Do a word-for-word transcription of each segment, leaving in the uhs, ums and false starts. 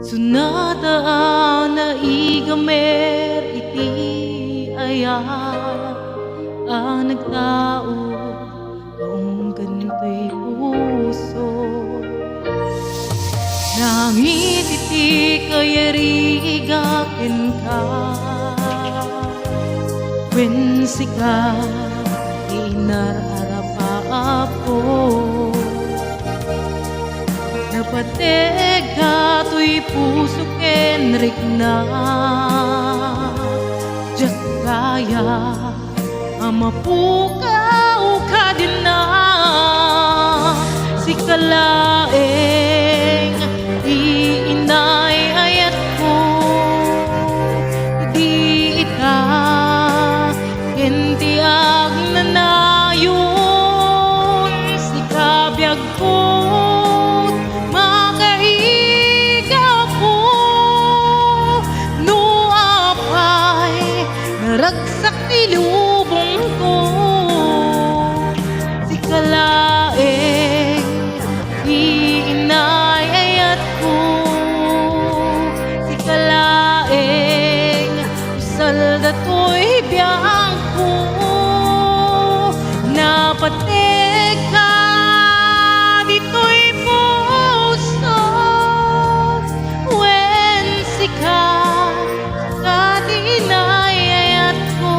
Sunata a naigamer iti ayat a nagtao, kaunggan toy puso. Nangiti ti kayariga kenka, wen sika ti inar-arap a Apo. Napategka toy puso ken rikna, diak kaya a mapukaw kadina. Sika laeng ti inay-ayatko, idi ita ken ti agnanayon, sika biagko, makaigapo. No apay naragsak ti lubongko, sika laeng ti inay-ayatko, sika laeng ti saldatoy biagko. Napategka ditoy puso, wen sika, sika ti inay-ayatko.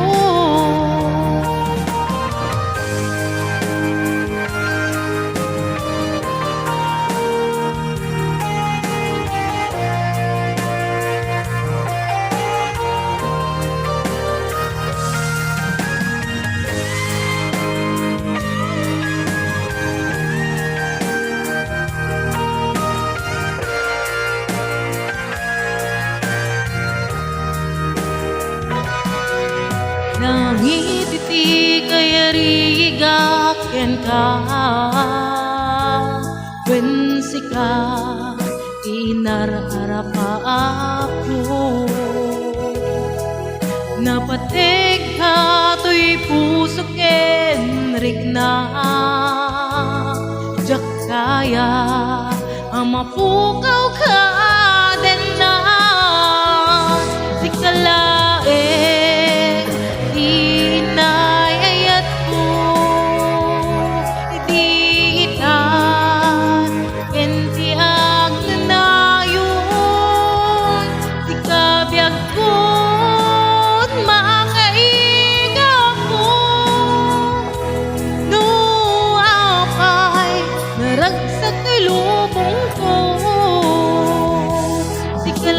Nangiti ti kayariga kenka, wen sika ti inar-arap a Apo. Napategka toy puso ken rikna, diak kaya a mapukaw kadena. Sika laeng ti inay-ayatko, idi ita ken ti agnanayon, sika biagko, makaigapo. No apay naragsak ti lubongko, sika